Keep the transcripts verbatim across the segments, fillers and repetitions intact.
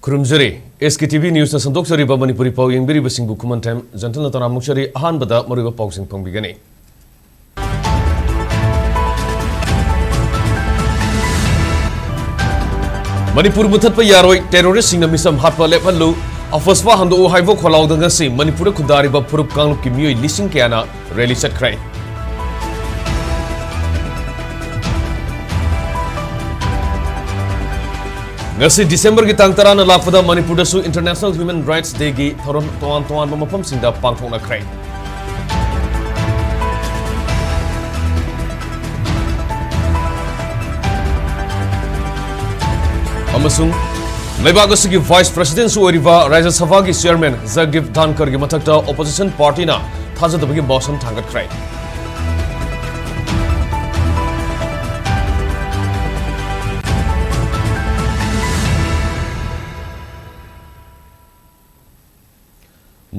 ꯈꯨꯔꯨꯝꯖꯔꯤ꯫ ꯑꯦꯁ ꯀꯦ T V ꯅ꯭ꯌꯨꯁꯅ ꯁꯟꯗꯣꯛꯆꯔꯤꯕ Manipuri ꯄꯥꯎ ꯌꯦꯡꯕꯤꯔꯤꯕꯁꯤꯡꯕꯨ ꯈꯨꯃꯟꯊꯦꯝ ꯖꯟꯇꯜꯅ ꯇꯔꯥꯝꯅ ꯑꯣꯛꯆꯔꯤ꯫ ꯑꯍꯥꯟꯕꯗ ꯃꯔꯨꯑꯣꯏꯕ ꯄꯥꯎꯁꯤꯡ ꯐꯪꯕꯤꯒꯅꯤ꯫ ꯃꯅꯤꯄꯨꯔ ꯃꯨꯊꯠꯄ ꯌꯥꯔꯣꯏ, ꯇꯦꯔꯣꯔꯤꯁꯁꯤꯡꯅ ꯃꯤꯆꯝ ꯍꯥꯠꯄ ꯂꯦꯞꯍꯜꯂꯨ, ꯑꯐꯁꯄꯥ ꯍꯟꯗꯣꯛꯎ ꯍꯥꯏꯕ ꯈꯣꯜꯂꯥꯎꯗ ꯉꯁꯤ ꯃꯅꯤꯄꯨꯔꯗ ꯈꯨꯟꯗꯥꯔꯤꯕ ꯐꯨꯔꯨꯞ ꯀꯥꯡꯂꯨꯞꯀꯤ ꯃꯤꯑꯣꯏ ꯂꯤꯁꯤꯡ ꯀꯌꯥꯅ ꯔꯦꯂꯤ ꯆꯠꯈ꯭ꯔꯦ꯫ ꯉꯁꯤ ꯗꯤꯁꯦꯝꯕꯔꯒꯤ ꯇꯥꯡ ꯇꯔꯥꯅ ꯂꯥꯛꯄꯗ ꯃꯅꯤꯄꯨꯔꯗꯁꯨ International Human Rights Dayꯒꯤ ꯊꯧꯔꯝ ꯇꯣꯉꯥꯟ ꯇꯣꯉꯥꯟꯕ ꯃꯐꯝꯁꯤꯡꯗ ꯄꯥꯡꯊꯣꯛꯅꯈ꯭ꯔꯦ꯫ ꯑꯃꯁꯨꯡ ꯂꯩꯕꯥꯛ ꯑꯁꯤꯒꯤ Vice Presidentꯁꯨ ꯑꯣꯏꯔꯤꯕ ꯔꯥꯖ꯭ꯌ ꯁꯚꯥꯒꯤ Chairman ꯖꯒꯗꯤꯞ ꯙꯥꯟꯀꯔꯒꯤ ꯃꯊꯛꯇ opposition partyꯅ ꯊꯥꯖꯗꯕꯒꯤ motion ꯊꯥꯡꯒꯠꯈ꯭ꯔꯦ꯫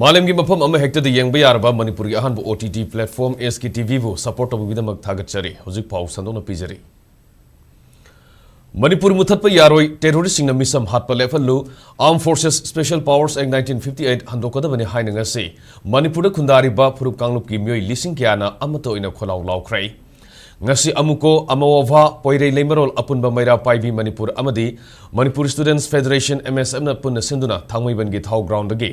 ꯃꯥꯂꯦꯝꯒꯤ ꯃꯐꯝ ꯑꯃꯍꯦꯛꯇꯗ ꯌꯦꯡꯕ ꯌꯥꯔꯕ ꯃꯅꯤꯄꯨꯔꯒꯤ ꯑꯍꯥꯟꯕ ꯑꯣ ꯇꯤ ꯇꯤ platform ꯑꯦꯁ ꯀꯦ ꯇꯤ ꯚꯤꯕꯨ support ꯇꯧꯕꯤꯕꯒꯤꯗꯃꯛ ꯊꯥꯒꯠꯆꯔꯤ꯫ ꯍꯧꯖꯤꯛ ꯄꯥꯎ ꯁꯟꯗꯣꯛꯅ ꯄꯤꯖꯔꯤ꯫ ꯃꯅꯤꯄꯨꯔ ꯃꯨꯊꯠꯄ ꯌꯥꯔꯣꯏ, ꯇꯦꯔꯣꯔꯤꯁꯁꯤꯡꯅ ꯃꯤꯆꯝ ꯍꯥꯠꯄ ꯂꯦꯞꯍꯜꯂꯨ, Armed Forces Special Powers Act nineteen fifty eight ꯍꯟꯗꯣꯛꯀꯗꯕꯅꯤ ꯍꯥꯏꯅ ꯉꯁꯤ ꯃꯅꯤꯄꯨꯔꯗ ꯈꯨꯟꯗꯥꯔꯤꯕ ꯐꯨꯔꯨꯞ ꯀꯥꯡꯂꯨꯞꯀꯤ ꯃꯤꯑꯣꯏ ꯂꯤꯁꯤꯡ ꯀꯌꯥꯅ ꯑꯃꯠꯇ ꯑꯣꯏꯅ ꯈꯣꯜꯂꯥꯎ ꯂꯥꯎꯈ꯭ꯔꯦ꯫ ꯉꯁꯤ ꯑꯃꯨꯀꯣ, ꯑꯃꯋꯣꯚꯥ, ꯄꯣꯏꯔꯩ ꯂꯩꯃꯔꯣꯜ ꯑꯄꯨꯟꯕ ꯃꯩꯔꯥ ꯄꯥꯏꯕꯤ ꯃꯅꯤꯄꯨꯔ ꯑꯃꯗꯤ Manipur Students Federation, M S Fꯅ ꯄꯨꯟꯅ ꯁꯤꯟꯗꯨꯅ ꯊꯥꯡꯃꯩꯕꯟꯒꯤ ꯊꯥꯎ groundꯗꯒꯤ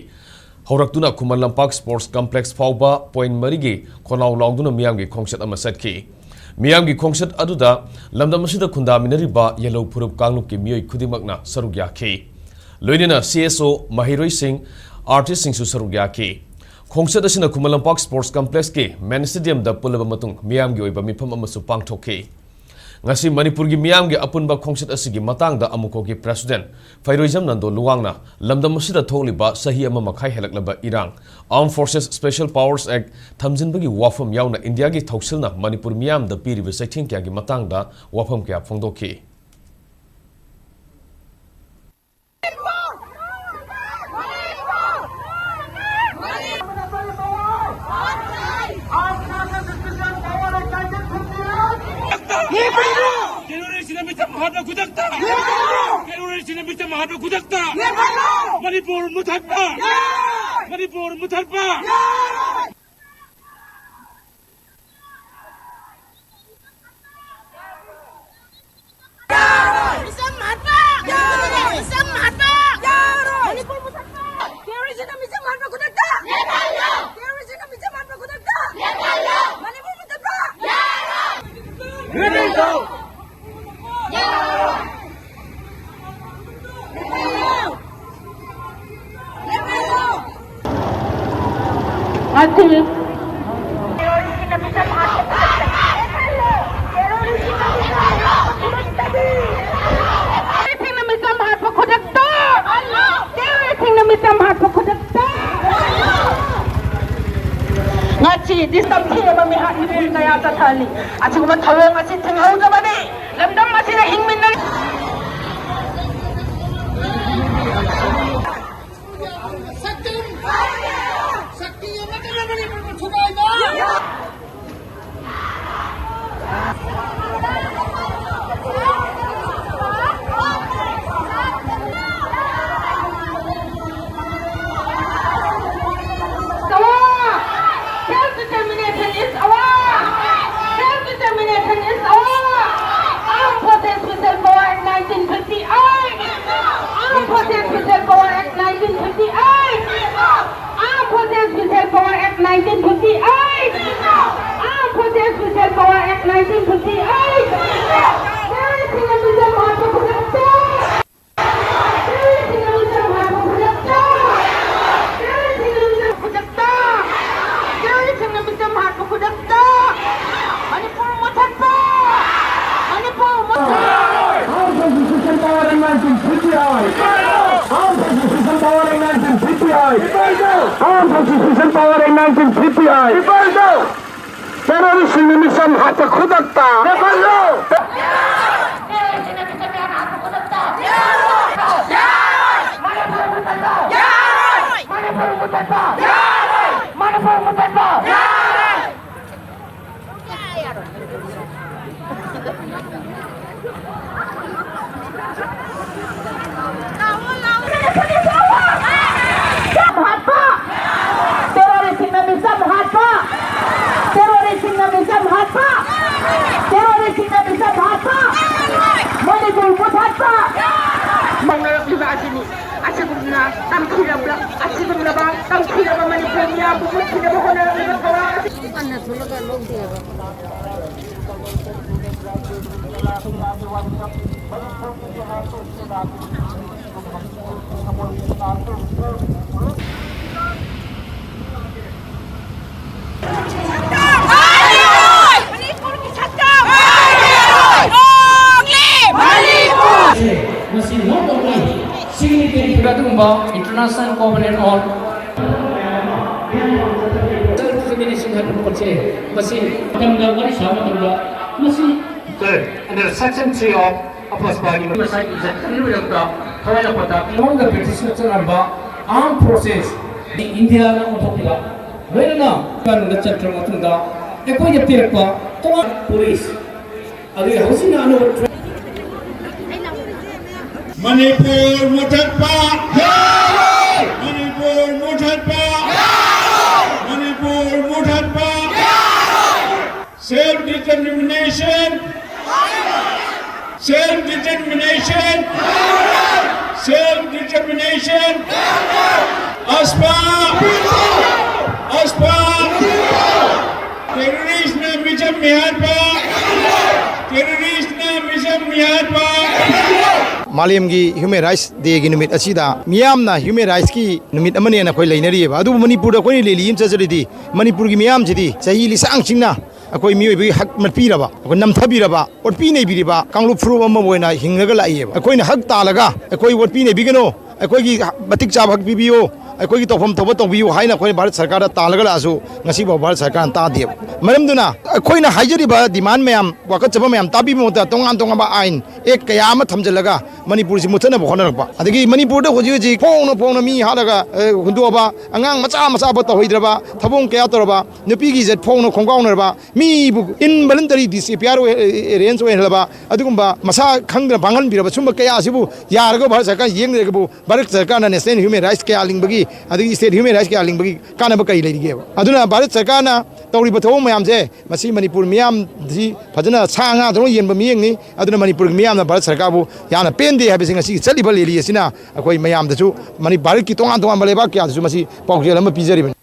ꯍꯧꯔꯛꯇꯨꯅ ꯈꯨꯃꯟ ꯂꯝꯄꯥꯛ Sports Complex ꯐꯥꯎꯕ point ꯃꯔꯤꯒꯤ ꯈꯣꯜꯂꯥꯎ ꯂꯥꯎꯗꯨꯅ ꯃꯤꯌꯥꯝꯒꯤ ꯈꯣꯡꯆꯠ ꯑꯃ ꯆꯠꯈꯤ꯫ ꯃꯤꯌꯥꯝꯒꯤ ꯈꯣꯡꯆꯠ ꯑꯗꯨꯗ ꯂꯝꯗꯝ ꯑꯁꯤꯗ ꯈꯨꯟꯗꯥꯃꯤꯟꯅꯔꯤꯕ ꯌꯦꯜꯍꯧ ꯐꯨꯔꯨꯞ ꯀꯥꯡꯂꯨꯞꯀꯤ ꯃꯤꯑꯣꯏ ꯈꯨꯗꯤꯡꯃꯛꯅ ꯁꯔꯨꯛ ꯌꯥꯈꯤ꯫ ꯂꯣꯏꯅꯅ C S O, ꯃꯍꯩꯔꯣꯏꯁꯤꯡ, artistꯁꯤꯡꯁꯨ ꯁꯔꯨꯛ ꯌꯥꯈꯤ꯫ ꯈꯣꯡꯆꯠ ꯑꯁꯤꯅ ꯈꯨꯃꯟ ꯂꯝꯄꯥꯛ Sports Complexꯀꯤ main stadiumꯗ ꯄꯨꯜꯂꯕ ꯃꯇꯨꯡ ꯃꯤꯌꯥꯝꯒꯤ ꯑꯣꯏꯕ ꯃꯤꯐꯝ ꯑꯃꯁꯨ ꯄꯥꯡꯊꯣꯛꯈꯤ꯫ ꯉꯁꯤ ꯃꯅꯤꯄꯨꯔꯒꯤ ꯃꯤꯌꯥꯝꯒꯤ ꯑꯄꯨꯟꯕ ꯈꯣꯡꯆꯠ ꯑꯁꯤꯒꯤ ꯃꯇꯥꯡꯗ ꯑꯃꯨꯀꯣꯒꯤ President ꯐꯩꯔꯣꯏꯖꯝ ꯅꯟꯗꯣ ꯂꯨꯋꯥꯡꯅ ꯂꯝꯗꯝ ꯑꯁꯤꯗ ꯊꯣꯛꯂꯤꯕ ꯆꯍꯤ ꯑꯃ ꯃꯈꯥꯏ ꯍꯦꯜꯂꯛꯂꯕ ꯏꯔꯥꯡ, Armed Forces Special Powers Act ꯊꯝꯖꯤꯟꯕꯒꯤ ꯋꯥꯐꯝ ꯌꯥꯎꯅ ꯏꯟꯗꯤꯌꯥꯒꯤ ꯊꯧꯁꯤꯜꯅ ꯃꯅꯤꯄꯨꯔ ꯃꯤꯌꯥꯝꯗ ꯄꯤꯔꯤꯕ ꯆꯩꯊꯦꯡ ꯀꯌꯥꯒꯤ ꯃꯇꯥꯡꯗ ꯋꯥꯐꯝ ꯀꯌꯥ ꯐꯣꯡꯗꯣꯛꯈꯤ꯫ ꯍꯥꯠꯄ ꯈꯨꯗꯛꯇ! ꯇꯦꯔꯣꯔꯤꯁꯁꯤꯡꯅ ꯃꯤꯆꯝ ꯍꯥꯠꯄ ꯈꯨꯗꯛꯇ! ꯃꯅꯤꯄꯨꯔ ꯃꯨꯊꯠꯄ! ꯃꯅꯤꯄꯨꯔ ꯃꯨꯊꯠꯄ! ꯃꯤꯆꯝ ꯍꯥꯠꯄ! ꯃꯤꯆꯝ ꯍꯥꯠꯄ! ꯃꯅꯤꯄꯨꯔ ꯃꯨꯊꯠꯄ! ꯇꯦꯔꯣꯔꯤꯁꯁꯤꯡꯅ ꯃꯤꯆꯝ ꯍꯥꯠꯄ ꯈꯨꯗꯛꯇ! ꯇꯦꯔꯣꯔꯤꯁꯁꯤꯡꯅ ꯃꯤꯆꯝ ꯍꯥꯠꯄ ꯈꯨꯗꯛꯇ! ꯃꯅꯤꯄꯨꯔ ꯃꯨꯊꯠꯄ! ꯉꯁꯤ ꯇꯦꯔꯣꯔꯤꯁꯁꯤꯡꯅ ꯃꯤꯆꯝ ꯍꯥꯠꯄ ꯈꯨꯗꯛꯇ! ꯇꯦꯔꯣꯔꯤꯁꯁꯤꯡꯅ ꯃꯤꯆꯝ ꯍꯥꯠꯄ ꯈꯨꯗꯛꯇ! ꯉꯁꯤ ꯗꯤꯁꯇꯝ ꯊꯤꯔꯕ ꯃꯤꯍꯥꯠ ꯃꯤꯄꯨꯟ ꯀꯌꯥ ꯆꯠꯊꯍꯜꯂꯤ꯫ ꯑꯁꯤꯒꯨꯝꯕ ꯊꯧꯑꯣꯡ ꯑꯁꯤ ꯊꯤꯡꯍꯧꯗꯕꯅꯤ꯫ ꯂꯝꯗꯝ ꯑꯁꯤꯗ ꯍꯤꯡꯃꯤꯟꯅꯔꯤ꯫ ꯁꯛꯇꯤ! ꯁꯛꯇꯤ ꯑꯃꯠꯇꯅ ꯃꯅꯤꯄꯨꯔꯕꯨ ꯊꯨꯒꯥꯏꯕ! Self-determination is our! Self-determination is our! Armed Forces Special Power Act nineteen fifty-eight! Armed Forces Special Power Act nineteen fifty-eight! Armed Forces Special Power Act nineteen fifty-eight! Armed Forces Special Power Act nineteen fifty-eight! Terrorist ꯁꯤꯡꯅ ꯃꯤꯆꯝ ꯍꯥꯠꯄ ꯈꯨꯗꯛꯇ! ꯈꯨꯗꯛꯇ! ꯃꯅꯤꯄꯨꯔ ꯃꯨꯊꯠꯄ! ꯃꯅꯤꯄꯨꯔ ꯃꯨꯊꯠꯄ! Armed Forces Special Power Act nineteen fifty-eight! Armed Forces Special Power Act nineteen fifty-eight! Armed Forces Special Power Act nineteen fifty-eight! Terrorist ꯁꯤꯡꯅ ꯃꯤꯆꯝ ꯍꯥꯠꯄ ꯈꯨꯗꯛꯇ! ꯂꯦꯞꯍꯜꯂꯨ! ꯃꯁꯤ not only significant ꯑꯗꯨꯒꯨꯝꯕ international covenant on self determination ꯍꯥꯏꯕ ꯄꯣꯠꯁꯦ, ꯃꯁꯤ ꯃꯇꯝꯗ ꯋꯥꯔꯤ ꯁꯥꯕ ꯃꯇꯝꯗ ꯃꯁꯤ Sir, under section three of ꯑꯄꯁꯄꯥꯒꯤ ꯉꯁꯥꯏꯒꯤ ꯖꯠꯀꯅꯤꯔꯣꯏꯔꯛꯇ ꯊꯋꯥꯏ ꯂꯥꯛꯄꯗ ꯃꯃꯥꯡꯗ British ꯅ ꯆꯠꯅꯔꯝꯕ armed forces ꯗꯤ ꯏꯟꯗꯤꯌꯥꯅ ꯑꯣꯟꯊꯣꯛꯈꯤꯕ, ꯂꯣꯏꯅꯅ ꯀꯥꯅꯨꯟꯗ ꯆꯠꯈ꯭ꯔꯕ ꯃꯇꯨꯡꯗ ꯑꯩꯈꯣꯏꯗ ꯄꯤꯔꯛꯄ ꯇꯣꯉꯥꯟ police ꯑꯗꯨꯒ ꯍꯧꯖꯤꯛꯅ ꯑꯅꯧꯕ ꯃꯅꯤꯄꯨꯔ ꯃꯨꯊꯠꯄ! ꯃꯅꯤꯄꯨꯔ ꯃꯨꯊꯠꯄ! ꯃꯅꯤꯄꯨꯔ ꯃꯨꯊꯠꯄ! Self determination! Self determination! Self determination! ꯑꯁꯄꯥ! ꯑꯁꯄꯥ! Terrorist ꯅ ꯃꯤꯆꯝ ꯃꯤꯍꯥꯠꯄ! Terrorist ꯅ ꯃꯤꯆꯝ ꯃꯤꯍꯥꯠꯄ! ꯃꯥꯂꯦꯝꯒꯤ Human Rights Day ꯒꯤ ꯅꯨꯃꯤꯠ ꯑꯁꯤꯗ ꯃꯤꯌꯥꯝꯅ human rights ꯀꯤ ꯅꯨꯃꯤꯠ ꯑꯃꯅꯦꯅ ꯑꯩꯈꯣꯏ ꯂꯩꯅꯔꯤꯑꯕ꯫ ꯑꯗꯨꯕꯨ ꯃꯅꯤꯄꯨꯔꯗ ꯑꯩꯈꯣꯏꯅ ꯂꯦꯂꯤ ꯑꯃ ꯆꯠꯆꯔꯤꯗꯤ, ꯃꯅꯤꯄꯨꯔꯒꯤ ꯃꯤꯌꯥꯝꯁꯤꯗꯤ ꯆꯍꯤ ꯂꯤꯁꯥꯡꯁꯤꯡꯅ ꯑꯩꯈꯣꯏ ꯃꯤꯑꯣꯏꯕꯒꯤ ꯍꯛ ꯃꯠꯄꯤꯔꯕ, ꯑꯩꯈꯣꯏ ꯅꯝꯊꯕꯤꯔꯕ, ꯑꯣꯠꯄꯤ ꯅꯩꯕꯤꯔꯤꯕ ꯀꯥꯡꯂꯨꯞ ꯐꯨꯔꯨꯞ ꯑꯃ ꯑꯣꯏꯅ ꯍꯤꯡꯉꯒ ꯂꯥꯛꯏꯑꯕ꯫ ꯑꯩꯈꯣꯏꯅ ꯍꯛ ꯇꯥꯜꯂꯒ ꯑꯩꯈꯣꯏ ꯑꯣꯠꯄꯤ ꯅꯩꯕꯤꯒꯅꯨ, ꯑꯩꯈꯣꯏꯒꯤ ꯃꯇꯤꯛ ꯆꯥꯕ ꯍꯛ ꯄꯤꯕꯤꯌꯨ, ꯑꯩꯈꯣꯏꯒꯤ ꯇꯧꯐꯝ ꯊꯣꯛꯄ ꯇꯧꯕꯤꯌꯨ ꯍꯥꯏꯅ ꯑꯩꯈꯣꯏ ꯚꯥꯔꯠ ꯁꯔꯀꯥꯔꯗ ꯇꯥꯜꯂꯒ ꯂꯥꯛꯑꯁꯨ ꯉꯁꯤꯐꯥꯎ ꯚꯥꯔꯠ ꯁꯔꯀꯥꯔꯅ ꯇꯥꯗꯦꯕ꯫ ꯃꯔꯝꯗꯨꯅ ꯑꯩꯈꯣꯏꯅ ꯍꯥꯏꯖꯔꯤꯕ demand ꯃꯌꯥꯝ, ꯋꯥꯀꯠꯆꯕ ꯃꯌꯥꯝ ꯇꯥꯕꯤꯕ ꯃꯍꯨꯠꯇ ꯇꯣꯉꯥꯟ ꯇꯣꯉꯥꯟꯕ ꯑꯥꯏꯟ ꯑꯦꯛ ꯀꯌꯥ ꯑꯃ ꯊꯝꯖꯤꯜꯂꯒ ꯃꯅꯤꯄꯨꯔꯁꯤ ꯃꯨꯠꯊꯠꯅꯕ ꯍꯣꯠꯅꯔꯛꯄ, ꯑꯗꯒꯤ ꯃꯅꯤꯄꯨꯔꯗ ꯍꯧꯖꯤꯛ ꯍꯧꯖꯤꯛ ꯐꯣꯡꯅ ꯐꯣꯡꯅ ꯃꯤ ꯍꯥꯠꯂꯒ, ꯑ, ꯍꯨꯟꯗꯣꯛꯑꯕ, ꯑꯉꯥꯡ ꯃꯆꯥ ꯃꯆꯥꯐꯥꯎ ꯇꯧꯍꯩꯗ꯭ꯔꯕ ꯊꯕꯛ ꯀꯌꯥ ꯇꯧꯔꯕ, ꯅꯨꯄꯤꯒꯤ ꯏꯖꯠ ꯐꯣꯡꯅ ꯈꯣꯡꯒꯥꯎꯅꯔꯕ, ꯃꯤꯕꯨ involuntary disappear ꯑꯣꯏ-, arrange ꯑꯣꯏꯍꯜꯂꯕ, ꯑꯗꯨꯒꯨꯝꯕ ꯃꯁꯥ ꯈꯪꯗꯅ ꯃꯥꯡꯍꯟꯕꯤꯔꯕ ꯁꯨꯝꯕ ꯀꯌꯥ ꯑꯁꯤꯕꯨ ꯌꯥꯔꯒ ꯚꯥꯔꯠ ꯁꯔꯀꯥꯔꯅ ꯌꯦꯡꯗ꯭ꯔꯒꯕꯨ, ꯚꯥꯔꯠ ꯁꯔꯀꯥꯔꯅ national human rights ꯀꯌꯥ ꯂꯤꯡꯕꯒꯤ, ꯑꯗꯒꯤ state human rights ꯀꯌꯥ ꯂꯤꯡꯕꯒꯤ ꯀꯥꯟꯅꯕ ꯀꯔꯤ ꯂꯩꯔꯤꯒꯦꯕ? ꯑꯗꯨꯅ ꯚꯥꯔꯠ ꯁꯔꯀꯥꯔꯅ ꯇꯧꯔꯤꯕ ꯊꯕꯛ ꯃꯌꯥꯝꯁꯦ, ꯃꯁꯤ ꯃꯅꯤꯄꯨꯔ ꯃꯤꯌꯥꯝꯁꯤ ꯐꯖꯅ ꯁꯥ ꯉꯥꯗꯧꯅ ꯌꯦꯟꯕ ꯃꯤꯠꯌꯦꯡꯅꯤ꯫ ꯑꯗꯨꯅ ꯃꯅꯤꯄꯨꯔꯒꯤ ꯃꯤꯌꯥꯝꯅ ꯚꯥꯔꯠ ꯁꯔꯀꯥꯔꯕꯨ ꯌꯥꯝꯅ ꯄꯦꯟꯗꯦ ꯍꯥꯏꯕꯁꯤ ꯉꯁꯤꯒꯤ ꯆꯠꯂꯤꯕ rally ꯑꯁꯤꯅ ꯑꯩꯈꯣꯏ ꯃꯌꯥꯝꯗꯁꯨ, ꯃꯅꯤ-, ꯚꯥꯔꯠꯀꯤ ꯇꯣꯉꯥꯟ ꯇꯣꯉꯥꯟꯕ ꯂꯩꯕꯥꯛ ꯀꯌꯥꯗꯁꯨ ꯃꯁꯤ ꯄꯥꯎꯖꯦꯜ ꯑꯃ ꯄꯤꯖꯔꯤꯕꯅꯤ꯫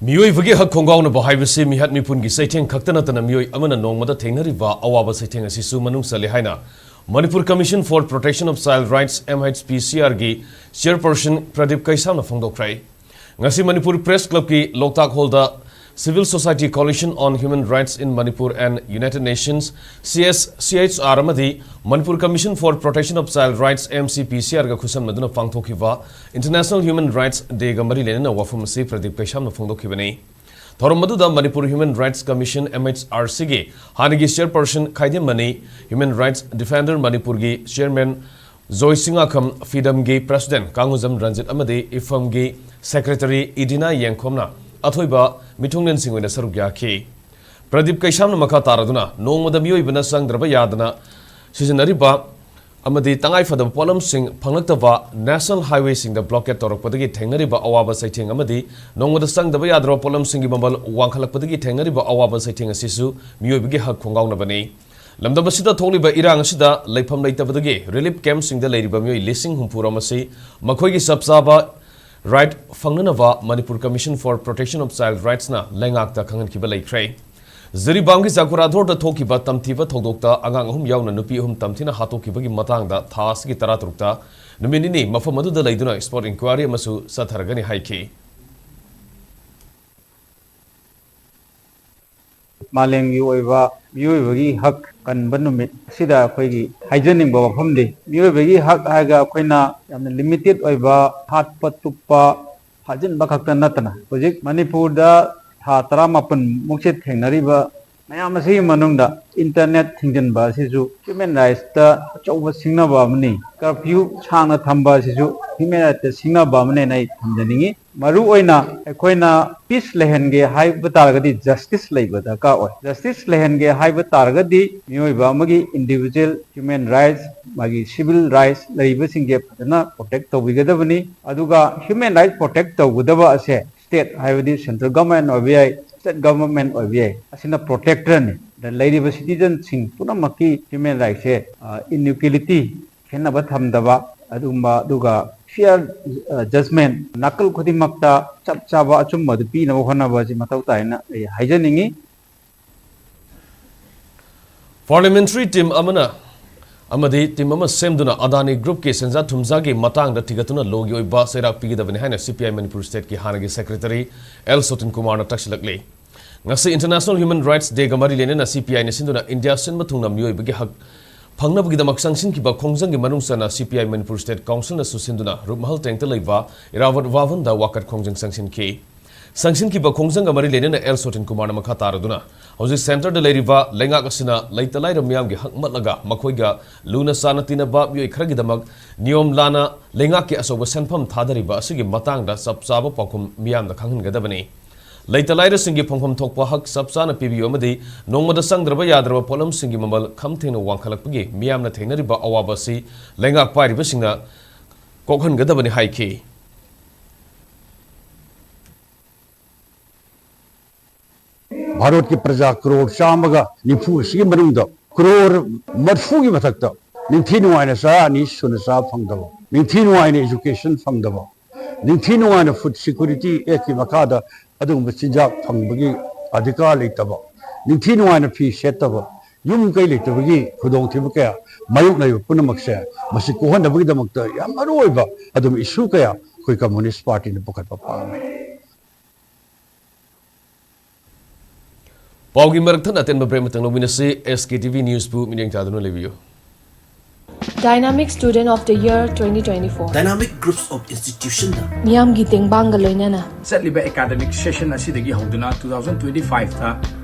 ꯃꯤꯑꯣꯏꯕꯒꯤ ꯍꯛ ꯈꯣꯡꯒꯥꯎꯅꯕ ꯍꯥꯏꯕꯁꯤ ꯃꯤꯍꯥꯠ ꯃꯤꯄꯨꯟꯒꯤ ꯆꯩꯊꯦꯡ ꯈꯛꯇ ꯅꯠꯇꯅ ꯃꯤꯑꯣꯏ ꯑꯃꯅ ꯅꯣꯡꯃꯗ ꯊꯦꯡꯅꯔꯤꯕ ꯑꯋꯥꯕ ꯆꯩꯊꯦꯡ ꯑꯁꯤꯁꯨ ꯃꯅꯨꯡ ꯆꯜꯂꯤ ꯍꯥꯏꯅ Manipur Commission for Protection of Child Rights, M H P C R ꯒꯤ chairperson ꯄ꯭ꯔꯗꯤꯞ ꯀꯩꯁꯥꯝꯅ ꯐꯣꯡꯗꯣꯛꯈ꯭ꯔꯦ꯫ ꯉꯁꯤ ꯃꯅꯤꯄꯨꯔ Press Club ꯀꯤ ꯂꯣꯛꯇꯥꯛ ꯍꯣꯜꯗ Civil Society Coalition on Human Rights in Manipur and United Nations, C S C H R, ꯑꯃꯗꯤ Manipur Commission for Protection of Child Rights, M C P C R ꯒ ꯈꯨꯠꯁꯝꯅꯗꯨꯅ ꯄꯥꯡꯊꯣꯛꯈꯤꯕ International Human Rights Day ꯒ ꯃꯔꯤ ꯂꯩꯅꯅ ꯋꯥꯐꯝ ꯑꯁꯤ ꯄ꯭ꯔꯗꯤꯞ ꯀꯩꯁꯥꯝꯅ ꯐꯣꯡꯗꯣꯛꯈꯤꯕꯅꯤ꯫ ꯊꯧꯔꯝ ꯑꯗꯨꯗ Manipur Human Rights Commission, M H R C ꯒꯤ ꯍꯥꯟꯅꯒꯤ chairperson Khaidem Mani, Human Rights Defender ꯃꯅꯤꯄꯨꯔꯒꯤ chairman ꯖꯣꯏ ꯁꯤꯡꯉꯥꯈꯝ, ꯐꯤꯗꯝꯒꯤ president ꯀꯥꯡꯉꯨꯖꯝ ꯔꯟꯖꯤꯠ ꯑꯃꯗꯤ ꯏꯐꯝꯒꯤ secretary ꯏꯗꯤꯅꯥ ꯌꯦꯡꯈꯣꯝꯅ ꯑꯊꯣꯏꯕ ꯃꯤꯊꯨꯡꯂꯦꯟꯁꯤꯡ ꯑꯣꯏꯅ ꯁꯔꯨꯛ ꯌꯥꯈꯤ꯫ ꯄ꯭ꯔꯗꯤꯞ ꯀꯩꯁꯥꯝꯅ ꯃꯈꯥ ꯇꯥꯔꯗꯨꯅ ꯅꯣꯡꯃꯗ ꯃꯤꯑꯣꯏꯕꯅ ꯆꯪꯗ꯭ꯔꯕ ꯌꯥꯗꯅ ꯁꯤꯖꯤꯟꯅꯔꯤꯕ ꯑꯃꯗꯤ ꯇꯉꯥꯏꯐꯗꯕ ꯄꯣꯠꯂꯝꯁꯤꯡ ꯐꯪꯂꯛꯇꯕ, national highway ꯁꯤꯡꯗ blockade ꯇꯧꯔꯛꯄꯗꯒꯤ ꯊꯦꯡꯅꯔꯤꯕ ꯑꯋꯥꯕ ꯆꯩꯊꯦꯡ ꯑꯃꯗꯤ ꯅꯣꯡꯃꯗ ꯆꯪꯗꯕ ꯌꯥꯗ꯭ꯔꯕ ꯄꯣꯠꯂꯝꯁꯤꯡꯒꯤ ꯃꯃꯜ ꯋꯥꯡꯈꯠꯂꯛꯄꯗꯒꯤ ꯊꯦꯡꯅꯔꯤꯕ ꯑꯋꯥꯕ ꯆꯩꯊꯦꯡ ꯑꯁꯤꯁꯨ ꯃꯤꯑꯣꯏꯕꯒꯤ ꯍꯛ ꯈꯣꯡꯒꯥꯎꯅꯕꯅꯤ꯫ ꯂꯝꯗꯝ ꯑꯁꯤꯗ ꯊꯣꯛꯂꯤꯕ ꯏꯔꯥꯡ ꯑꯁꯤꯗ ꯂꯩꯐꯝ ꯂꯩꯇꯕꯗꯒꯤ relief camp ꯁꯤꯡꯗ ꯂꯩꯔꯤꯕ ꯃꯤꯑꯣꯏ ꯂꯤꯁꯤꯡ ꯍꯨꯝꯐꯨ ꯔꯣꯝ ꯑꯁꯤ ꯃꯈꯣꯏꯒꯤ ꯆꯞ ꯆꯥꯕ right ꯐꯪꯅꯅꯕ Manipur Commission for Protection of Child Rights ꯅ ꯂꯩꯉꯥꯛꯇ ꯈꯪꯍꯟꯈꯤꯕ ꯂꯩꯈ꯭ꯔꯦ꯫ ꯖꯤꯔꯤꯕꯥꯝꯒꯤ ꯆꯥꯀꯨꯔꯥꯊꯣꯔꯗ ꯊꯣꯛꯈꯤꯕ ꯇꯝꯊꯤꯕ ꯊꯧꯗꯣꯛꯇ ꯑꯉꯥꯡ ꯑꯍꯨꯝ ꯌꯥꯎꯅ ꯅꯨꯄꯤ ꯑꯍꯨꯝ ꯇꯝꯊꯤꯅ ꯍꯥꯠꯇꯣꯛꯈꯤꯕꯒꯤ ꯃꯇꯥꯡꯗ ꯊꯥ ꯑꯁꯤꯒꯤ ꯇꯔꯥꯇꯔꯨꯛꯇ ꯅꯨꯃꯤꯠ ꯅꯤꯅꯤ ꯃꯐꯝ ꯑꯗꯨꯗ ꯂꯩꯗꯨꯅ spot inquiry ꯑꯃꯁꯨ ꯆꯠꯊꯔꯒꯅꯤ ꯍꯥꯏꯈꯤ꯫ ꯃꯥꯂꯦꯝꯒꯤ ꯑꯣꯏꯕ ꯃꯤꯑꯣꯏꯕꯒꯤ ꯍꯛ ꯀꯟꯕ ꯅꯨꯃꯤꯠ ꯑꯁꯤꯗ ꯑꯩꯈꯣꯏꯒꯤ ꯍꯥꯏꯖꯅꯤꯡꯕ ꯋꯥꯐꯝꯗꯤ, ꯃꯤꯑꯣꯏꯕꯒꯤ ꯍꯛ ꯍꯥꯏꯔꯒ ꯑꯩꯈꯣꯏꯅ ꯌꯥꯝꯅ limited ꯑꯣꯏꯕ ꯍꯥꯠꯄ, ꯇꯨꯞꯄ, ꯐꯥꯖꯤꯟꯕ ꯈꯛꯇ ꯅꯠꯇꯅ, ꯍꯧꯖꯤꯛ ꯃꯅꯤꯄꯨꯔꯗ ꯊꯥ ꯇꯔꯥꯃꯥꯄꯟ ꯃꯨꯛꯁꯦ ꯊꯦꯡꯅꯔꯤꯕ ꯃꯌꯥꯝ ꯑꯁꯤꯒꯤ ꯃꯅꯨꯡꯗ internet ꯊꯤꯡꯖꯤꯟꯕ ꯑꯁꯤꯁꯨ human rights ꯇ ꯑꯆꯧꯕ ꯁꯤꯡꯅꯕ ꯑꯃꯅꯤ꯫ Curfew ꯁꯥꯡꯅ ꯊꯝꯕ ꯑꯁꯤꯁꯨ human rights ꯇ ꯁꯤꯡꯅꯕ ꯑꯃꯅꯦꯅ ꯑꯩ ꯊꯝꯖꯅꯤꯡꯉꯤ꯫ ꯃꯔꯨ ꯑꯣꯏꯅ ꯑꯩꯈꯣꯏꯅ peace ꯂꯩꯍꯟꯒꯦ ꯍꯥꯏꯕ ꯇꯥꯔꯒꯗꯤ justice ꯂꯩꯕ ꯗꯔꯀꯥꯔ ꯑꯣꯏ꯫ Justice ꯂꯩꯍꯟꯒꯦ ꯍꯥꯏꯕ ꯇꯥꯔꯒꯗꯤ ꯃꯤꯑꯣꯏꯕ ꯑꯃꯒꯤ individual human rights, ꯃꯥꯒꯤ civil rights ꯂꯩꯔꯤꯕꯁꯤꯡꯁꯦ ꯐꯖꯅ protect ꯇꯧꯕꯤꯒꯗꯕꯅꯤ꯫ ꯑꯗꯨꯒ human rights protect ꯇꯧꯒꯗꯕ ꯑꯁꯦ state, ꯍꯥꯏꯕꯗꯤ central government ꯑꯣꯏꯕ ꯌꯥꯏ, state government ꯑꯣꯏꯕ ꯌꯥꯏ, ꯑꯁꯤꯅ protector ꯅꯤ꯫ ꯑꯗ ꯂꯩꯔꯤꯕ citizen ꯁꯤꯡ ꯄꯨꯝꯅꯃꯛꯀꯤ human rights ꯁꯦ, ꯑ, inequality, ꯈꯦꯠꯅꯕ ꯊꯝꯗꯕ ꯑꯗꯨꯒꯨꯝꯕ, ꯑꯗꯨꯒ ꯐꯤꯌꯔ ꯖꯖꯃꯦꯟ, ꯅꯥꯀꯜ ꯈꯨꯗꯤꯡꯃꯛꯇ ꯆꯞ ꯆꯥꯕ ꯑꯆꯨꯝꯕ ꯑꯗꯨ ꯄꯤꯅꯕ ꯍꯣꯠꯅꯕ ꯑꯁꯤ ꯃꯊꯧ ꯇꯥꯏꯅ ꯑꯩ ꯍꯥꯏꯖꯅꯤꯡꯏ꯫ Parliamentary team ꯑꯃꯅ ꯑꯃꯗꯤ team ꯑꯃ ꯁꯦꯝꯗꯨꯅ ꯑꯗꯥꯅꯤ groupꯀꯤ ꯁꯦꯟꯖꯥ ꯊꯨꯝꯖꯥꯒꯤ ꯃꯇꯥꯡꯗ ꯊꯤꯒꯠꯇꯨꯅ ꯂꯣꯒꯤ ꯑꯣꯏꯕ ꯆꯩꯔꯥꯛ ꯄꯤꯒꯗꯕꯅꯤ ꯍꯥꯏꯅ C P I ꯃꯅꯤꯄꯨꯔ stateꯀꯤ ꯍꯥꯟꯅꯒꯤ secretary L ꯁꯣꯇꯤꯟ ꯀꯨꯃꯥꯔꯅ ꯇꯛꯁꯤꯜꯂꯛꯂꯤ꯫ ꯉꯁꯤ International Human Rights Dayꯒ ꯃꯔꯤ ꯂꯩꯅꯅ C P Iꯅ ꯁꯤꯟꯗꯨꯅ ꯏꯟꯗꯤꯌꯥ ꯁꯤꯟꯕ ꯊꯨꯡꯅ ꯃꯤꯑꯣꯏꯕꯒꯤ ꯍꯛ ꯐꯪꯅꯕꯒꯤꯗꯝꯛ ꯆꯪꯁꯤꯟꯈꯤꯕ ꯈꯣꯡꯖꯪꯒꯤ ꯃꯅꯨꯡ ꯆꯟꯅ C P I Manipur state councilꯅꯁꯨ ꯁꯤꯟꯗꯨꯅ ꯔꯨꯞꯃꯍꯜ ꯇꯦꯡꯇ ꯂꯩꯕ ꯏꯔꯥꯕꯠ ꯚꯕꯟꯗ ꯋꯥꯀꯠ ꯈꯣꯡꯖꯪ ꯆꯪꯁꯤꯟꯈꯤ꯫ ꯆꯪꯁꯤꯟꯈꯤꯕ ꯈꯣꯡꯖꯪꯒ ꯃꯔꯤ ꯂꯩꯅꯅ L ꯁꯣꯇꯤꯟ ꯀꯨꯃꯥꯔꯅ ꯃꯈꯥ ꯇꯥꯔꯗꯨꯅ, ꯍꯧꯖꯤꯛ centreꯗ ꯂꯩꯔꯤꯕ ꯂꯩꯉꯥꯛ ꯑꯁꯤꯅ ꯂꯩꯇ ꯂꯥꯏꯔ ꯃꯤꯌꯥꯝꯒꯤ ꯍꯛ ꯃꯠꯂꯒ ꯃꯈꯣꯏꯒ ꯂꯨꯅ ꯆꯥꯟꯅ ꯇꯤꯟꯅꯕ ꯃꯤꯑꯣꯏ ꯈꯔꯒꯤꯗꯃꯛ ꯅꯤꯌꯣꯝ ꯂꯥꯟꯅ ꯂꯩꯉꯥꯛꯀꯤ ꯑꯆꯧꯕ ꯁꯦꯟꯐꯝ ꯊꯥꯗꯔꯤꯕ ꯑꯁꯤꯒꯤ ꯃꯇꯥꯡꯗ ꯆꯞ ꯆꯥꯕ ꯄꯥꯎꯈꯨꯝ ꯃꯤꯌꯥꯝꯗ ꯈꯪꯍꯟꯒꯗꯕꯅꯤ꯫ ꯂꯩꯇ ꯂꯥꯏꯔꯁꯤꯡꯒꯤ ꯐꯪꯐꯝ ꯊꯣꯛꯄ ꯍꯛ ꯆꯞ ꯆꯥꯅ ꯄꯤꯕꯤꯌꯨ ꯑꯃꯗꯤ ꯅꯣꯡꯃꯗ ꯆꯪꯗ꯭ꯔꯕ ꯌꯥꯗ꯭ꯔꯕ ꯄꯣꯠꯂꯝꯁꯤꯡꯒꯤ ꯃꯃꯜ ꯈꯝ ꯊꯦꯡꯅ ꯋꯥꯡꯈꯠꯂꯛꯄꯒꯤ ꯃꯤꯌꯥꯝꯅ ꯊꯦꯡꯅꯔꯤꯕ ꯑꯋꯥꯕ ꯑꯁꯤ ꯂꯩꯉꯥꯛ ꯄꯥꯏꯔꯤꯕꯁꯤꯡꯅ ꯀꯣꯛꯍꯟꯒꯗꯕꯅꯤ ꯍꯥꯏꯈꯤ꯫ ꯚꯥꯔꯠꯀꯤ ꯄ꯭ꯔꯖꯥ ꯀ꯭ꯔꯣꯔ ꯆꯥꯝꯃꯒ ꯅꯤꯐꯨ ꯑꯁꯤꯒꯤ ꯃꯅꯨꯡꯗ ꯀ꯭ꯔꯣꯔ ꯃꯔꯤꯐꯨꯒꯤ ꯃꯊꯛꯇ ꯅꯤꯡꯊꯤ ꯅꯨꯡꯉꯥꯏꯅ ꯆꯔꯥ ꯑꯅꯤ ꯁꯨꯅ ꯆꯥꯕ ꯐꯪꯗꯕ, ꯅꯤꯡꯊꯤ ꯅꯨꯡꯉꯥꯏꯅ education ꯐꯪꯗꯕ, ꯅꯤꯡꯊꯤ ꯅꯨꯡꯉꯥꯏꯅ Food Security Actꯀꯤ ꯃꯈꯥꯗ ꯑꯗꯨꯒꯨꯝꯕ ꯆꯤꯟꯖꯥꯛ ꯐꯪꯕꯒꯤ ꯑꯙꯤꯀꯥꯔ ꯂꯩꯇꯕ, ꯅꯤꯡꯊꯤ ꯅꯨꯡꯉꯥꯏꯅ ꯐꯤ ꯁꯦꯠꯇꯕ, ꯌꯨꯝ ꯀꯩ ꯂꯩꯇꯕꯒꯤ ꯈꯨꯗꯣꯡꯊꯤꯕ ꯀꯌꯥ ꯃꯥꯌꯣꯛꯅꯔꯤꯕ ꯄꯨꯝꯅꯃꯛꯁꯦ, ꯃꯁꯤ ꯀꯣꯛꯍꯟꯅꯕꯒꯤꯗꯃꯛꯇ ꯌꯥꯝ ꯃꯔꯨ ꯑꯣꯏꯕ ꯑꯗꯨꯝ issue ꯀꯌꯥ ꯑꯩꯈꯣꯏ Communist Partyꯅ ꯄꯨꯈꯠꯄ ꯄꯥꯝꯃꯤ꯫ ꯄꯥꯎꯒꯤ ꯃꯔꯛ ꯊꯠꯅ ꯑꯇꯦꯟꯕ break ꯑꯃꯇꯪ ꯂꯧꯃꯤꯟꯅꯁꯤ꯫ S K T V Newsꯕꯨ ꯃꯤꯠꯌꯦꯡ ꯆꯥꯗꯨꯅ ꯂꯩꯕꯤꯌꯨ꯫ Dynamic Student of the Year twenty twenty-four꯫ Dynamic Groups of Institutionꯗ ꯃꯤꯌꯥꯝꯒꯤ ꯇꯦꯡꯕꯥꯡꯒ ꯂꯣꯏꯅꯅ ꯆꯠꯂꯤꯕ academic session ꯑꯁꯤꯗꯒꯤ ꯍꯧꯗꯨꯅ two thousand twenty-fiveꯇ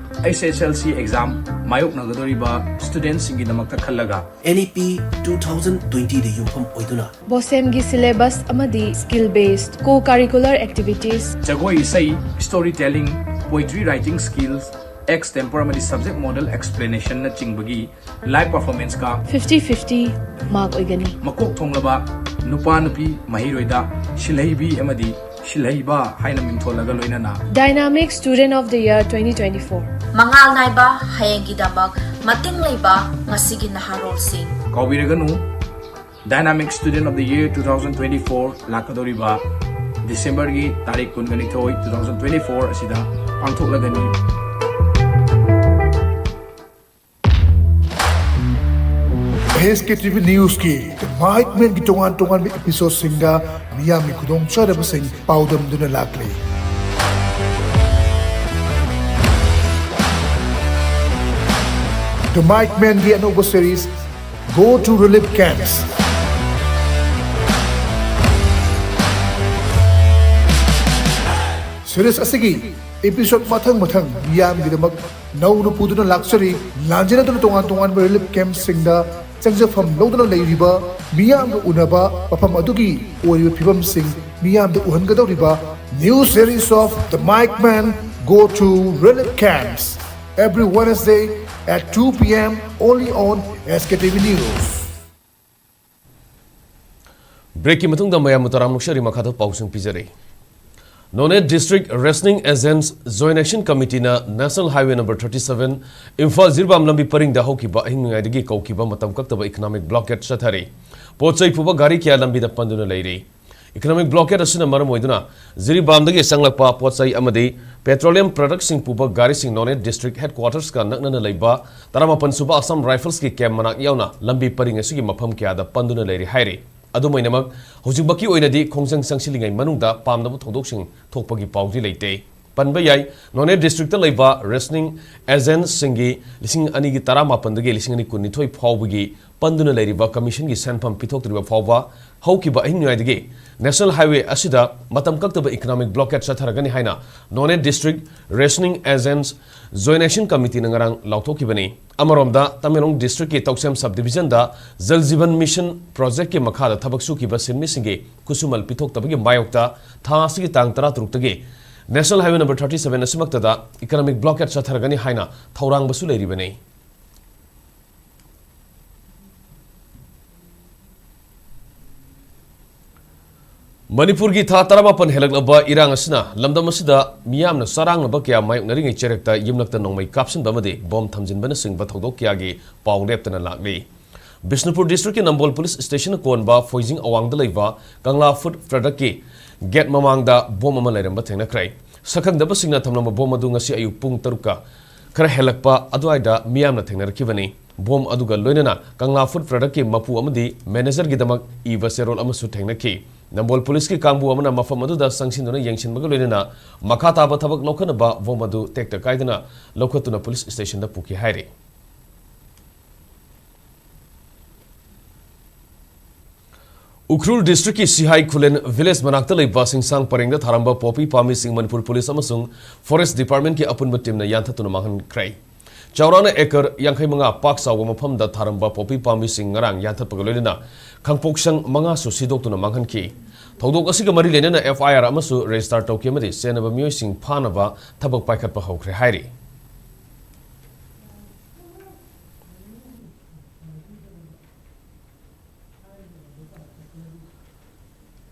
H S L C exam ꯃꯥꯌꯣꯛꯅꯒꯗꯧꯔꯤꯕ studentꯁꯤꯡꯒꯤꯗꯃꯛꯇ ꯈꯜꯂꯒ, N E P two thousand twentyꯗ ꯌꯨꯝꯐꯝ ꯑꯣꯏꯗꯨꯅ BOSEMꯒꯤ syllabus ꯑꯃꯗꯤ skill based co-curricular activities, ꯖꯒꯣꯏ ꯏꯁꯩ, story telling, poetry writing skills, extempore ꯑꯃꯗꯤ subject model explanationꯅꯆꯤꯡꯕꯒꯤ live performanceꯀ fifty fifty mark ꯑꯣꯏꯒꯅꯤ꯫ ꯃꯀꯣꯛ ꯊꯣꯡꯂꯕ ꯅꯨꯄꯥ ꯅꯨꯄꯤ ꯃꯍꯩꯔꯣꯏꯗ ꯁꯤꯜꯍꯩꯕꯤ ꯑꯃꯗꯤ ꯁꯤꯜꯍꯩꯕ ꯍꯥꯏꯅ ꯃꯤꯡꯊꯣꯜꯂꯒ ꯂꯣꯏꯅꯅ Dynamic Student of the Year twenty twenty-four꯫ ꯃꯉꯥꯜ ꯅꯥꯏꯕ ꯍꯌꯦꯡꯒꯤꯗꯃꯛ ꯃꯇꯤꯡ ꯂꯩꯕ ꯉꯁꯤꯒꯤ ꯅꯍꯥꯔꯣꯜꯁꯤꯡ꯫ ꯀꯥꯎꯕꯤꯔꯒꯅꯨ, Dynamic Student of the Year two thousand twenty-four ꯂꯥꯛꯀꯗꯧꯔꯤꯕ ꯗꯤꯁꯦꯝꯕꯔꯒꯤ ꯇꯥꯔꯤꯛ ꯀꯨꯟꯒ ꯅꯤꯊꯣꯏ, two thousand twenty-four ꯑꯁꯤꯗ ꯄꯥꯡꯊꯣꯛꯂꯒꯅꯤ꯫ ꯑꯦꯁ ꯀꯦ ꯇꯤ ꯚꯤ ꯅ꯭ꯌꯨꯁꯀꯤ ꯗ ꯃꯥꯏꯛ ꯃꯦꯟꯒꯤ ꯇꯣꯉꯥꯟ ꯇꯣꯉꯥꯟꯕ ꯏꯄꯤꯁꯣꯗꯁꯤꯡꯗ ꯃꯤꯌꯥꯝꯒꯤ ꯈꯨꯗꯣꯡꯆꯥꯗꯕꯁꯤꯡ ꯄꯥꯎꯗꯝꯗꯨꯅ ꯂꯥꯛꯂꯤ꯫ ꯗ ꯃꯥꯏꯛ ꯃꯦꯟꯒꯤ ꯑꯅꯧꯕ series Go to Relief Camps꯫ Series ꯑꯁꯤꯒꯤ ꯏꯄꯤꯁꯣꯗ ꯃꯊꯪ ꯃꯊꯪ ꯃꯤꯌꯥꯝꯒꯤꯗꯃꯛ ꯅꯧꯅ ꯄꯨꯗꯨꯅ ꯂꯥꯛꯆꯔꯤ꯫ ꯂꯥꯟꯖꯦꯟꯅꯗꯨꯅ ꯇꯣꯉꯥꯟ ꯇꯣꯉꯥꯟꯕ ꯔꯤꯂꯤꯐ ꯀꯦꯝꯞꯁꯤꯡꯗ ꯆꯪꯖꯐꯝ ꯂꯧꯗꯨꯅ ꯂꯩꯔꯤꯕ ꯃꯤꯌꯥꯝꯒ ꯎꯅꯕ, ꯃꯐꯝ ꯑꯗꯨꯒꯤ ꯑꯣꯏꯔꯤꯕ ꯐꯤꯕꯝꯁꯤꯡ ꯃꯤꯌꯥꯝꯗ ꯎꯍꯟꯒꯗꯧꯔꯤꯕ new series of The Mic Man Go to Relief Camps, every Wednesday at two p.m. only on S K T V News. ꯕ꯭ꯔꯦꯛꯀꯤ ꯃꯇꯨꯡꯗ ꯃꯌꯥꯝꯕꯨ ꯇꯔꯥꯝꯅ ꯑꯣꯛꯆꯔꯤ꯫ ꯃꯈꯥꯗ ꯄꯥꯎꯁꯤꯡ ꯄꯤꯖꯔꯤ꯫ ꯅꯣꯅꯦ District Rationing Agents Joint Action Committeeꯅ National Highway number thirty seven Imphal Jiribam ꯂꯝꯕꯤ ꯄꯔꯤꯡꯗ ꯍꯧꯈꯤꯕ ꯑꯍꯤꯡ ꯅꯣꯡꯌꯥꯏꯗꯒꯤ ꯀꯧꯈꯤꯕ ꯃꯇꯝ ꯀꯛꯇꯕ economic blockade ꯆꯠꯊꯔꯤ꯫ ꯄꯣꯠ ꯆꯩ ꯄꯨꯕ ꯒꯥꯔꯤ ꯀꯌꯥ ꯂꯝꯕꯤꯗ ꯄꯟꯗꯨꯅ ꯂꯩꯔꯤ꯫ Economic blockade ꯑꯁꯤꯅ ꯃꯔꯝ ꯑꯣꯏꯗꯨꯅ ꯖꯤꯔꯤꯕꯥꯝꯗꯒꯤ ꯆꯪꯂꯛꯄ ꯄꯣꯠ ꯆꯩ ꯑꯃꯗꯤ petroleum productꯁꯤꯡ ꯄꯨꯕ ꯒꯥꯔꯤꯁꯤꯡ ꯅꯣꯅꯦ District Headquartersꯀ ꯅꯛꯅꯅ ꯂꯩꯕ ꯇꯔꯥꯃꯥꯄꯟ ꯁꯨꯕ Assam Riflesꯀꯤ camp ꯃꯅꯥꯛ ꯌꯥꯎꯅ ꯂꯝꯕꯤ ꯄꯔꯤꯡ ꯑꯁꯤꯒꯤ ꯃꯐꯝ ꯀꯌꯥꯗ ꯄꯟꯗꯨꯅ ꯂꯩꯔꯤ ꯍꯥꯏꯔꯤ꯫ ꯑꯗꯨꯝ ꯑꯣꯏꯅꯃꯛ, ꯍꯧꯖꯤꯛꯃꯛꯀꯤ ꯑꯣꯏꯅꯗꯤ ꯈꯣꯡꯖꯪ ꯆꯪꯁꯤꯜꯂꯤꯉꯩ ꯃꯅꯨꯡꯗ ꯄꯥꯝꯅꯕ ꯊꯧꯗꯣꯛꯁꯤꯡ ꯊꯣꯛꯄꯒꯤ ꯄꯥꯎꯗꯤ ꯂꯩꯇꯦ꯫ ꯄꯟꯕ ꯌꯥꯏ, ꯅꯣꯅꯦ Districtꯇ ꯂꯩꯕ Rationing Agentsꯁꯤꯡꯒꯤ ꯂꯤꯁꯤꯡ ꯑꯅꯤꯒꯤ ꯇꯔꯥꯃꯥꯄꯟꯗꯒꯤ ꯂꯤꯁꯤꯡ ꯑꯅꯤ ꯀꯨꯟꯅꯤꯊꯣꯏ ꯐꯥꯎꯕꯒꯤ ꯄꯟꯗꯨꯅ ꯂꯩꯔꯤꯕ Commissionꯒꯤ ꯁꯦꯟꯐꯝ ꯄꯤꯊꯣꯛꯇ꯭ꯔꯤꯕ ꯐꯥꯎꯕ ꯍꯧꯈꯤꯕ ꯑꯍꯤꯡ ꯅꯣꯡꯌꯥꯏꯗꯒꯤ National Highway ꯑꯁꯤꯗ ꯃꯇꯝ ꯀꯛꯇꯕ economic blockade ꯆꯠꯊꯔꯒꯅꯤ ꯍꯥꯏꯅ ꯅꯣꯅꯦ District Rationing Agents Joint Action Committeeꯅ ꯉꯔꯥꯡ ꯂꯥꯎꯊꯣꯛꯈꯤꯕꯅꯤ꯫ ꯑꯃꯔꯣꯝꯗ, ꯇꯃꯦꯡꯂꯣꯡ Districtꯀꯤ ꯇꯧꯁꯦꯝ Subdivisionꯗ Jal Jeevan Mission Projectꯀꯤ ꯃꯈꯥꯗ ꯊꯕꯛ ꯁꯨꯈꯤꯕ ꯁꯤꯟꯃꯤꯁꯤꯡꯒꯤ ꯈꯨꯠꯁꯨꯃꯜ ꯄꯤꯊꯣꯛꯇꯕꯒꯤ ꯃꯥꯌꯣꯛꯇ ꯊꯥ ꯑꯁꯤꯒꯤ ꯇꯥꯡ ꯇꯔꯥꯇꯔꯨꯛꯇꯒꯤ National Highway number thirty seven ꯑꯁꯤꯃꯛꯇꯗ economic blockade ꯆꯠꯊꯔꯒꯅꯤ ꯍꯥꯏꯅ ꯊꯧꯔꯥꯡꯕꯁꯨ ꯂꯩꯔꯤꯕꯅꯤ꯫ ꯃꯅꯤꯄꯨꯔꯒꯤ ꯊꯥ ꯇꯔꯥꯃꯥꯄꯟ ꯍꯦꯜꯂꯛꯂꯕ ꯏꯔꯥꯡ ꯑꯁꯤꯅ ꯂꯝꯗꯝ ꯑꯁꯤꯗ ꯃꯤꯌꯥꯝꯅ ꯆꯔꯥꯡꯅꯕ ꯀꯌꯥ ꯃꯥꯌꯣꯛꯅꯔꯤꯉꯩ ꯆꯩꯔꯛꯇ ꯌꯨꯝꯂꯛꯇ ꯅꯣꯡꯃꯩ ꯀꯥꯞꯁꯤꯟꯕ ꯑꯃꯗꯤ ꯕꯣꯝ ꯊꯝꯖꯤꯟꯕꯅꯆꯤꯡꯕ ꯊꯧꯗꯣꯛ ꯀꯌꯥꯒꯤ ꯄꯥꯎ ꯂꯦꯞꯇꯅ ꯂꯥꯛꯂꯤ꯫ ꯕꯤꯁꯅꯨꯄꯨꯔ ꯗꯤꯁꯇ꯭ꯔꯤꯛꯀꯤ ꯅꯝꯕꯣꯜ ꯄꯨꯂꯤꯁ ꯁ꯭ꯇꯦꯁꯟꯅ ꯀꯣꯟꯕ ꯐꯣꯏꯖꯤꯡ ꯑꯋꯥꯡꯗ ꯂꯩꯕ ꯀꯪꯂꯥ ꯐꯨꯗ ꯄ꯭ꯔꯗꯛꯀꯤ ꯒꯦꯠ ꯃꯃꯥꯡꯗ ꯕꯣꯝ ꯑꯃ ꯂꯩꯔꯝꯕ ꯊꯦꯡꯅꯈ꯭ꯔꯦ꯫ ꯁꯛꯈꯪꯗꯕꯁꯤꯡꯅ ꯊꯝꯂꯝꯕ ꯕꯣꯝ ꯑꯗꯨ ꯉꯁꯤ ꯑꯌꯨꯛ ꯄꯨꯡ ꯇꯔꯨꯛꯀ ꯈꯔ ꯍꯦꯜꯂꯛꯄ ꯑꯗꯨꯋꯥꯏꯗ ꯃꯤꯌꯥꯝꯅ ꯊꯦꯡꯅꯔꯛꯈꯤꯕꯅꯤ꯫ ꯕꯣꯝ ꯑꯗꯨꯒ ꯂꯣꯏꯅꯅ ꯀꯪꯂꯥ ꯐꯨꯗ ꯄ꯭ꯔꯗꯛꯀꯤ ꯃꯄꯨ ꯑꯃꯗꯤ ꯃꯦꯅꯦꯖꯔꯒꯤꯗꯃꯛ ꯏꯕ ꯆꯦꯔꯣꯜ ꯑꯃꯁꯨ ꯊꯦꯡꯅꯈꯤ꯫ ꯅꯝꯕꯣꯜ ꯄꯨꯂꯤꯁꯀꯤ ꯀꯥꯡꯕꯨ ꯑꯃꯅ ꯃꯐꯝ ꯑꯗꯨꯗ ꯆꯪꯁꯤꯟꯗꯨꯅ ꯌꯦꯡꯁꯤꯟꯕꯒ ꯂꯣꯏꯅꯅ ꯃꯈꯥ ꯇꯥꯕ ꯊꯕꯛ ꯂꯧꯈꯠꯅꯕ ꯕꯣꯝ ꯑꯗꯨ ꯇꯦꯛꯇ ꯀꯥꯏꯗꯅ ꯂꯧꯈꯠꯇꯨꯅ ꯄꯨꯂꯤꯁ ꯁ꯭ꯇꯦꯁꯟꯗ ꯄꯨꯈꯤ ꯍꯥꯏꯔꯤ꯫ ꯎꯈ꯭ꯔꯨꯜ ꯗꯤꯁꯇ꯭ꯔꯤꯛꯀꯤ ꯁꯤꯍꯥꯏ ꯈꯨꯂꯦꯟ ꯚꯤꯂꯦꯖ ꯃꯅꯥꯛꯇ ꯂꯩꯕ ꯁꯤꯡꯁꯥꯡ ꯄꯔꯦꯡꯗ ꯊꯥꯔꯝꯕ ꯄꯣꯄꯤ ꯄꯥꯝꯕꯤꯁꯤꯡ ꯃꯅꯤꯄꯨꯔ ꯄꯨꯂꯤꯁ ꯑꯃꯁꯨꯡ ꯐꯣꯔꯦꯁ ꯗꯤꯄꯥꯔꯠꯃꯦꯟꯠꯀꯤ ꯑꯄꯨꯟꯕ ꯇꯤꯝꯅ ꯌꯥꯟꯊꯠꯇꯨꯅ ꯃꯥꯡꯍꯟꯈ꯭ꯔꯦ꯫ ꯆꯥꯎꯔꯥꯛꯅ ꯑꯦꯀꯔ ꯌꯥꯡꯈꯩ ꯃꯉꯥ ꯄꯥꯛ ꯆꯥꯎꯕ ꯃꯐꯝꯗ ꯊꯥꯔꯝꯕ ꯄꯣꯄꯤ ꯄꯥꯝꯕꯤꯁꯤꯡ ꯉꯔꯥꯡ ꯌꯥꯟꯊꯠꯄꯒ ꯂꯣꯏꯅꯅ ꯈꯥꯡꯄꯣꯛꯁꯪ ꯃꯉꯥꯁꯨ ꯁꯤꯗꯣꯛꯇꯨꯅ ꯃꯥꯡꯍꯟꯈꯤ꯫ ꯊꯧꯗꯣꯛ ꯑꯁꯤꯒ ꯃꯔꯤ ꯂꯩꯅꯅ ꯑꯦꯐ ꯑꯥꯏ ꯑꯥꯔ ꯑꯃꯁꯨ ꯔꯦꯖꯤꯁꯇꯥꯔ ꯇꯧꯈꯤ ꯑꯃꯗꯤ ꯆꯦꯟꯅꯕ ꯃꯤꯑꯣꯏꯁꯤꯡ ꯐꯥꯅꯕ ꯊꯕꯛ ꯄꯥꯏꯈꯠꯄ ꯍꯧꯈ꯭ꯔꯦ ꯍꯥꯏꯔꯤ꯫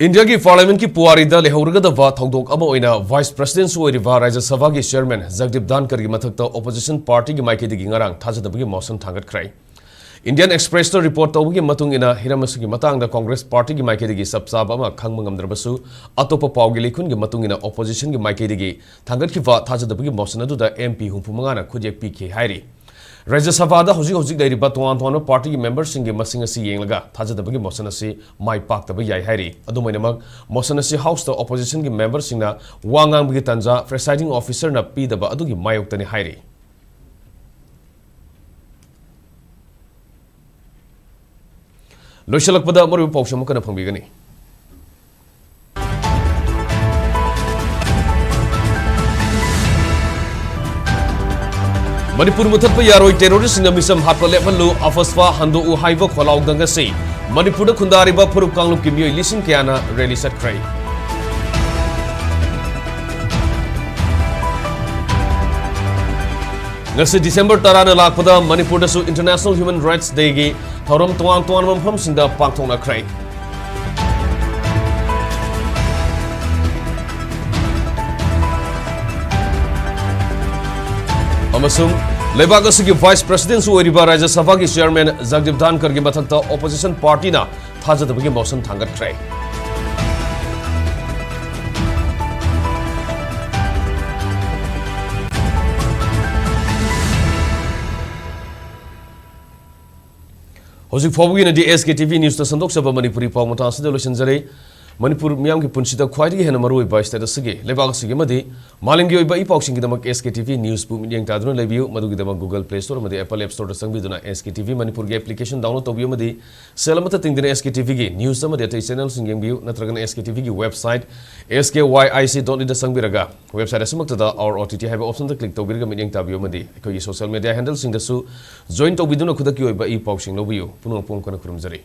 ꯏꯟꯗꯤꯌꯥꯒꯤ ꯄꯥꯔꯂꯤꯌꯥꯃꯦꯟꯠꯀꯤ ꯄꯨꯋꯥꯔꯤꯗ ꯂꯩꯍꯧꯔꯒꯗꯕ ꯊꯧꯗꯣꯛ ꯑꯃ ꯑꯣꯏꯅ ꯚꯥꯏꯁ ꯄ꯭ꯔꯁꯤꯗꯦꯟꯠꯁꯨ ꯑꯣꯏꯔꯤꯕ ꯔꯥꯖ꯭ꯌ ꯁꯚꯥꯒꯤ ꯆꯤꯌꯔꯃꯦꯟ ꯖꯒꯗꯤꯞ ꯙꯥꯟꯀꯔꯒꯤ ꯃꯊꯛꯇ ꯑꯣꯄꯣꯖꯤꯁꯟ ꯄꯥꯔꯇꯤꯒꯤ ꯃꯥꯏꯀꯩꯗꯒꯤ ꯉꯔꯥꯡ ꯊꯥꯖꯗꯕꯒꯤ ꯃꯣꯁꯟ ꯊꯥꯡꯒꯠꯈ꯭ꯔꯦ꯫ ꯏꯟꯗꯤꯌꯟ ꯑꯦꯛꯁꯄ꯭ꯔꯦꯁꯇ ꯔꯤꯄꯣꯔꯠ ꯇꯧꯕꯒꯤ ꯃꯇꯨꯡ ꯏꯟꯅ, ꯍꯤꯔꯝ ꯑꯁꯤꯒꯤ ꯃꯇꯥꯡꯗ ꯀꯣꯡꯒ꯭ꯔꯦꯁ ꯄꯥꯔꯇꯤꯒꯤ ꯃꯥꯏꯀꯩꯗꯒꯤ ꯆꯞ ꯆꯥꯕ ꯑꯃ ꯈꯪꯕ ꯉꯝꯗ꯭ꯔꯕꯁꯨ, ꯑꯇꯣꯞꯄ ꯄꯥꯎꯒꯤ ꯂꯩꯈꯨꯟꯒꯤ ꯃꯇꯨꯡ ꯏꯟꯅ, ꯑꯣꯄꯣꯖꯤꯁꯟꯒꯤ ꯃꯥꯏꯀꯩꯗꯒꯤ ꯊꯥꯡꯒꯠꯈꯤꯕ ꯊꯥꯖꯗꯕꯒꯤ ꯃꯣꯁꯟ ꯑꯗꯨꯗ ꯑꯦꯝ ꯄꯤ ꯍꯨꯝꯐꯨ ꯃꯉꯥꯅ ꯈꯨꯠꯌꯦꯛ ꯄꯤꯈꯤ ꯍꯥꯏꯔꯤ꯫ ꯔꯥꯖ꯭ꯌ ꯁꯚꯥꯗ ꯍꯧꯖꯤꯛ ꯍꯧꯖꯤꯛ ꯂꯩꯔꯤꯕ ꯇꯣꯉꯥꯟ ꯇꯣꯉꯥꯟꯕ ꯄꯥꯔꯇꯤꯒꯤ ꯃꯦꯝꯕꯔꯁꯤꯡꯒꯤ ꯃꯁꯤꯡ ꯑꯁꯤ ꯌꯦꯡꯂꯒ ꯊꯥꯖꯗꯕꯒꯤ ꯃꯣꯁꯟ ꯑꯁꯤ ꯃꯥꯏ ꯄꯥꯛꯇꯕ ꯌꯥꯏ ꯍꯥꯏꯔꯤ꯫ ꯑꯗꯨꯝ ꯑꯣꯏꯅꯃꯛ, ꯃꯣꯁꯟ ꯑꯁꯤ ꯍꯥꯎꯁꯇ ꯑꯣꯄꯣꯖꯤꯁꯟꯒꯤ ꯃꯦꯝꯕꯔꯁꯤꯡꯅ ꯋꯥ ꯉꯥꯡꯕꯒꯤ ꯇꯥꯟꯖꯥ ꯄ꯭ꯔꯤꯁꯥꯏꯗꯤꯡ ꯑꯣꯐꯤꯁꯔꯅ ꯄꯤꯗꯕ ꯑꯗꯨꯒꯤ ꯃꯥꯌꯣꯛꯇꯅꯤ ꯍꯥꯏꯔꯤ꯫ ꯂꯣꯏꯁꯤꯜꯂꯛꯄꯗ ꯃꯔꯨꯑꯣꯏꯕ ꯄꯥꯎꯁꯨ ꯑꯃꯨꯛ ꯍꯟꯅ ꯐꯪꯕꯤꯒꯅꯤ꯫ ꯃꯅꯤꯄꯨꯔ ꯃꯨꯊꯠꯄ ꯌꯥꯔꯣꯏ, ꯇꯦꯔꯣꯔꯤꯁ꯭ꯠꯁꯤꯡꯅ ꯃꯤꯆꯝ ꯍꯥꯠꯄ ꯂꯦꯞꯍꯜꯂꯨ, ꯑꯐꯁ꯭ꯄꯥ ꯍꯟꯗꯣꯛꯎ ꯍꯥꯏꯕ ꯈꯣꯜꯂꯥꯎꯗ ꯉꯁꯤ ꯃꯅꯤꯄꯨꯔꯗ ꯈꯨꯟꯗꯥꯔꯤꯕ ꯐꯨꯔꯨꯞ ꯀꯥꯡꯂꯨꯞꯀꯤ ꯃꯤꯑꯣꯏ ꯂꯤꯁꯤꯡ ꯀꯌꯥꯅ ꯔꯦꯂꯤ ꯆꯠꯈ꯭ꯔꯦ꯫ ꯉꯁꯤ ꯗꯤꯁꯦꯝꯕꯔ ꯇꯔꯥꯅ ꯂꯥꯛꯄꯗ ꯃꯅꯤꯄꯨꯔꯗꯁꯨ ꯏꯟꯇꯔꯅꯦꯁꯅꯦꯜ ꯍ꯭ꯌꯨꯃꯦꯟ ꯔꯥꯏꯠꯁ ꯗꯦꯒꯤ ꯊꯧꯔꯝ ꯇꯣꯉꯥꯟ ꯇꯣꯉꯥꯟꯕ ꯃꯐꯝꯁꯤꯡꯗ ꯄꯥꯡꯊꯣꯛꯅꯈ꯭ꯔꯦ꯫ ꯑꯃꯁꯨꯡ ꯂꯩꯕꯥꯛ ꯑꯁꯤꯒꯤ Vice Presidentꯁꯨ ꯑꯣꯏꯔꯤꯕ ꯔꯥꯖ꯭ꯌ ꯁꯚꯥꯒꯤ Chairman ꯖꯒꯗꯤꯞ ꯙꯥꯟꯀꯔꯒꯤ ꯃꯊꯛꯇ Opposition Partyꯅ ꯊꯥꯖꯗꯕꯒꯤ motion ꯊꯥꯡꯒꯠꯈ꯭ꯔꯦ꯫ ꯍꯧꯖꯤꯛ ꯐꯥꯎꯕꯒꯤ ꯑꯣꯏꯅꯗꯤ S K T V Newsꯇ ꯁꯟꯗꯣꯛꯆꯕ Manipuri ꯄꯥꯎ ꯃꯇꯥꯡ ꯑꯁꯤꯗ ꯂꯣꯏꯁꯤꯟꯖꯔꯦ꯫ ꯃꯅꯤꯄꯨꯔ ꯃꯤꯌꯥꯝꯒꯤ ꯄꯨꯟꯁꯤꯗ ꯈ꯭ꯋꯥꯏꯗꯒꯤ ꯍꯦꯟꯅ ꯃꯔꯨꯑꯣꯏꯕ state ꯑꯁꯤꯒꯤ, ꯂꯩꯕꯥꯛ ꯑꯁꯤꯒꯤ ꯑꯃꯗꯤ ꯃꯥꯂꯦꯝꯒꯤ ꯑꯣꯏꯕ E ꯄꯥꯎꯁꯤꯡꯒꯤꯗꯃꯛ S K T V News ꯄꯨ ꯃꯤꯠꯌꯦꯡ ꯇꯥꯗꯨꯅ ꯂꯩꯕꯤꯌꯨ꯫ ꯃꯗꯨꯒꯤꯗꯃꯛ Google Play Store ꯑꯃꯗꯤ Apple App Storeꯗ ꯆꯪꯕꯤꯗꯨꯅ S K T V ꯃꯅꯤꯄꯨꯔꯒꯤ application download ꯇꯧꯕꯤꯌꯨ ꯑꯃꯗꯤ ꯁꯦꯜ ꯑꯃꯠꯇ ꯇꯤꯡꯗꯅ S K T Vꯒꯤ news ꯑꯃꯗꯤ ꯑꯇꯩ channelꯁꯤꯡ ꯌꯦꯡꯕꯤꯌꯨ, ꯅꯠꯇ꯭ꯔꯒꯅ S K T Vꯒꯤ website S K Y I C dot inꯗ ꯆꯪꯕꯤꯔꯒ website ꯑꯁꯤꯃꯛꯇꯗ Our O T T ꯍꯥꯏꯕ optionꯗ click ꯇꯧꯕꯤꯔꯒ ꯃꯤꯠꯌꯦꯡ ꯇꯥꯕꯤꯌꯨ ꯑꯃꯗꯤ ꯑꯩꯈꯣꯏꯒꯤ social media handleꯁꯤꯡꯗꯁꯨ join ꯇꯧꯕꯤꯗꯨꯅ ꯈꯨꯗꯛꯀꯤ ꯑꯣꯏꯕ ꯏ ꯄꯥꯎꯁꯤꯡ ꯂꯧꯕꯤꯌꯨ꯫ ꯄꯨꯝꯅꯃꯛꯄꯨ ꯑꯃꯨꯛ ꯍꯟꯅ ꯈꯨꯔꯨꯝꯖꯔꯤ꯫